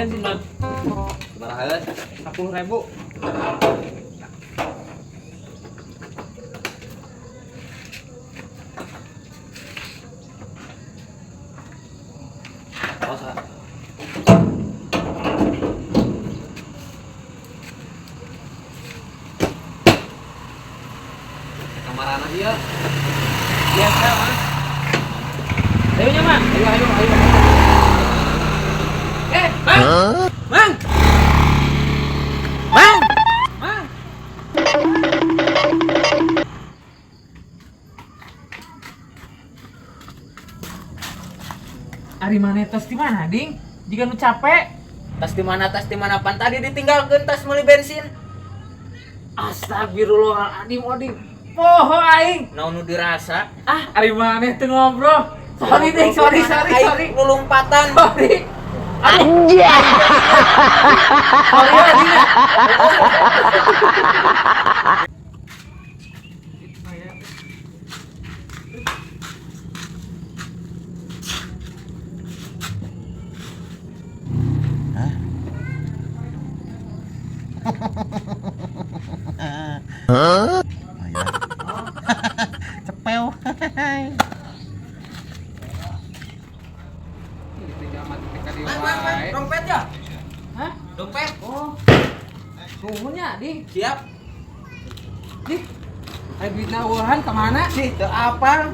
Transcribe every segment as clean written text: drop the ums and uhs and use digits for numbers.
Bensin, Mang. Sabaraha? 10.000. Awas ah. Kamarana ieu? Biasa, Mang. Ayo nya, Mang. Ayo ayo ayo. Eh, Mang. Mang. Mang. Mang. Ari maneh tas di mana, Ding? Jika nu capek. Tas di mana pan tadi ditinggalkeun tas meuli bensin. Astagfirullahaladzim, Oding. Poho aing. Naon nu dirasa? Ah, ari maneh teu ngobrol. Sorry, Ding, sorry, sorry, sorry. Aing lulumpatan. Sorry. Aduh. Sorry, ya, Ding. Cepel. Dompet ya? Hah? Dompet. Oh. Nuhun nya, Ding. Siap. Ding. Aya duitna eueuhan ka mana? Sih, teu apal.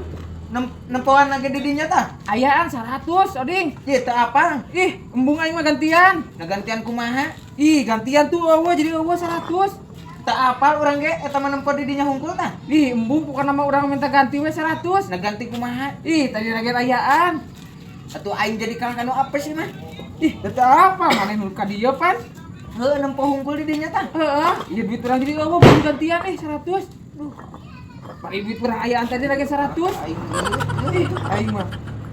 Nempoan lagi di dinya tah. Ayaan 100, Oding. Ih, teu apal. Ih, embung aing mah gantian. Nah gantian kumaha? Ih, gantian tuh eueuh jadi eueuh 100. Teu apal urang ge eta mah nempo di dinya hungkul tah. Ih, embung bukan nama urang minta ganti we 100. Nah ganti kumaha? Ih, tadi lagi ayaan. Atuh aing jadi kalah kanu apa sih mah? Ih, teu apa maneh nu ka dieu pan? Heuh, nempo hungkul di dinya tah. Heeh, ieu duit urang jadi eueuh belum gantian ih 100. Duh. Pari duit urang ayaan tadi lagi 100. Aing Ih, aing mah.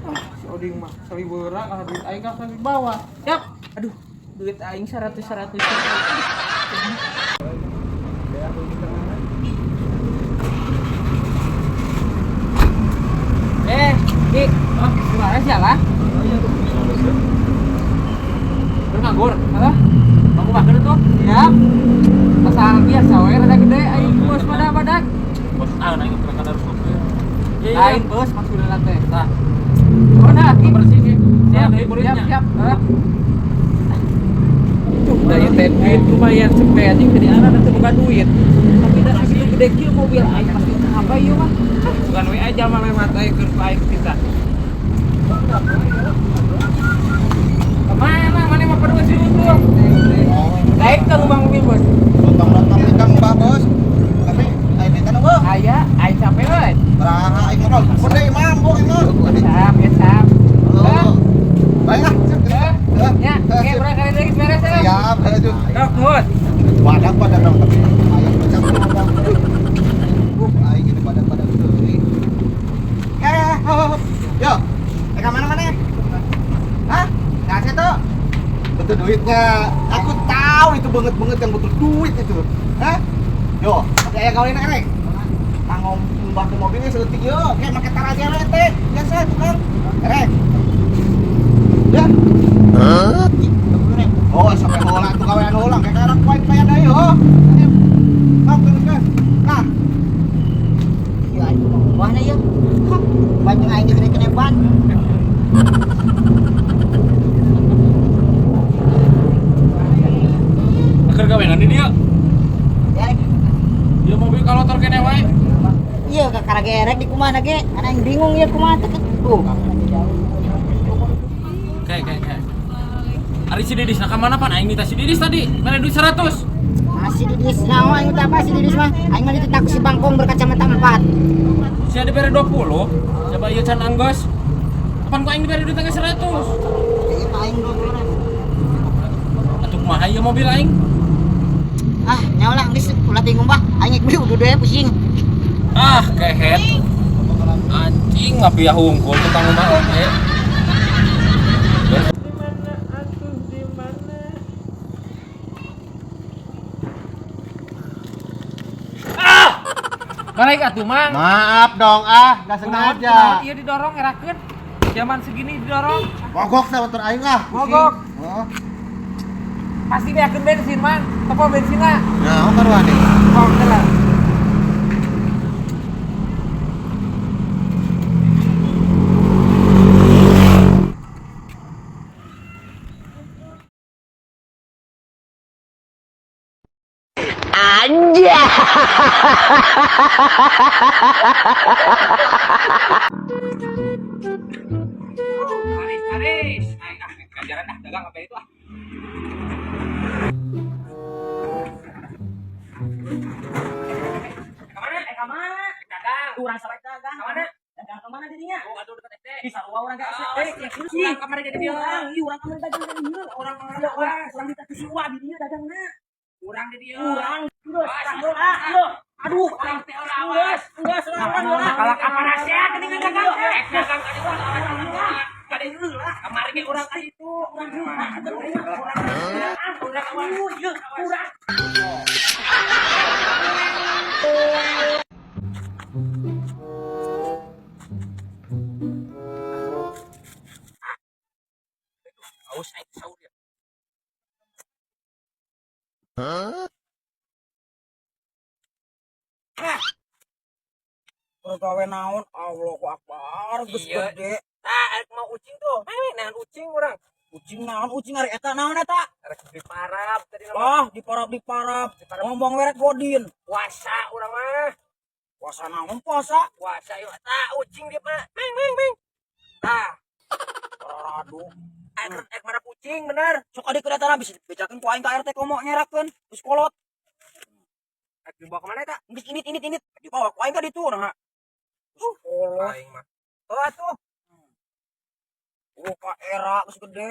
Ah, si Oding mah salibeura kana duit aing ka di bawah. Yap. Aduh, duit aing 100 100. Eh, Ki, oh, gimana sih jalan? Keur nganggur. Hah? Kamu makan tuh. Siap. Pasal biasa we rada gede aing bos pada badak. Bos ah aing keur kadar sopir. Lain bos maksudna teh. Tah, Oh, nah, Ki. bersih Ki. Siap, Siap, siap, siap. Hah? Tuh, dari teh duit lumayan sepe anjing tadi arah nanti buka duit. Tapi dah segitu gede kieu mobil aing pasti apa ieu mah. Bukan we aja mah lewat aing keur aing kita. Kemana? Mana mah perlu sih tuh? Naik ke rumah mobil bos. Lontong-lontong ikan mbah bos. Tapi aing minta nunggu. Aya, aing capek euy. Beraha aing ngobrol. Udah mampu aing mah. Siap, ya siap. Oh. Baik ah. Sip, sip. Eh, Ya, eh, oke, sip. berangkat lagi beres ya. Siap, ayo. Dok, nuhun. Badak badak dong tapi aing macam badak. Aing ini badak badak teuing. Eh, ho, ho. Yo. Ka mana mana? Hah? Nggak tuh. Betul duitnya. Aku tahu itu banget-banget yang betul duit itu. Hah? Yo, pakai aya kawin erek. Tanggung ngumbah ke mobilnya seeutik yo, kayak make taraja we teh. Biasa tukang. Erek. Ya. Hah? Oh, sampai hola tuh kawean hola kayak anak kuat kayak deui oh. Nah, teruskan. Nah, Ieu aing mah ubahna ieu. Banyak aing gede kene ban. Keur gawean di dieu. Ya, Ieu mobil kalotor kene wae. ieu ka karagerek di kumaha ge. Ana aing bingung ieu kumaha teh. Tuh. Kayak kayak kayak. Ari si Didis nah ka mana pan aing nita si Didis tadi. Mana duit 100? Masih Didis naon aing teh apa si Didis mah? Aing mah dititah ku si Bangkong berkacamata 4. Sia dibere 20. Coba ieu can anggos. Kapan ku aing dibere duit tangga 100? Ieu mah aing 20. Atuh kumaha ieu mobil aing? Ah, nyawa lah geus ulah teh ngumbah. Aing beli udah deh pusing. Ah, kehet. Anjing mafia hungkul tukang rumah oge. Balik atuh, Mang. maaf dong ah, enggak sengaja. Kunaon ieu didorong ngerakeun. Zaman segini didorong. Mogok sama motor aing lah. Mogok. Oh. Pasti beakeun bensin, Mang. Topo bensinna. Nah, karuan nih. Oh, lah. Aris, Aris. Aing ah, ganjaran ah dagang apa itu ah. Kemana? Kamana? Dagang. Urang sampai dagang. Kemana? Dagang kemana dirinya? Oh, aduh dekat SD. Di sarua urang ka SD. Eh, urang kamari jadi dia. Urang, ieu urang kamari dagang ka dieu. Urang kamari Urang, urang di si Uwa di dieu dagangna. Urang di dieu. Urang geus urang ah, ieu. Aduh, Urang teh ulah geus, geus urang urang. Kalau kapan sia geuningan dagang teh. Eh, dagang ka dieu awas ka dieu lah. Kamari ge urang ka ditu. Urang urang Urang awas. Aduh, ieu urang. Aus aing sahur ya. Gawe naon? Allahu Akbar, geus Iya. gede. Tah, arek mau ucing tuh. Meh, nahan ucing urang. Ucing naon? Ucing ari eta naon eta? Arek diparab tadi nama. Ah, diparab diparab. Ngomong werek godin. Puasa urang mah. Puasa naon puasa? Puasa yuk. Tah, ucing dia mah. Meng meng meng. Tah, Aduh. arek arek marap ucing bener. Sok adik kedatangan bisa dibejakeun ku aing ka RT komo nyerakeun. Geus kolot. Arek dibawa kemana eta? Geus init init init dibawa ku aing ka ditu nah. Geus kolot. Aing mah. Oh, atuh. Oh, ka era geus gede.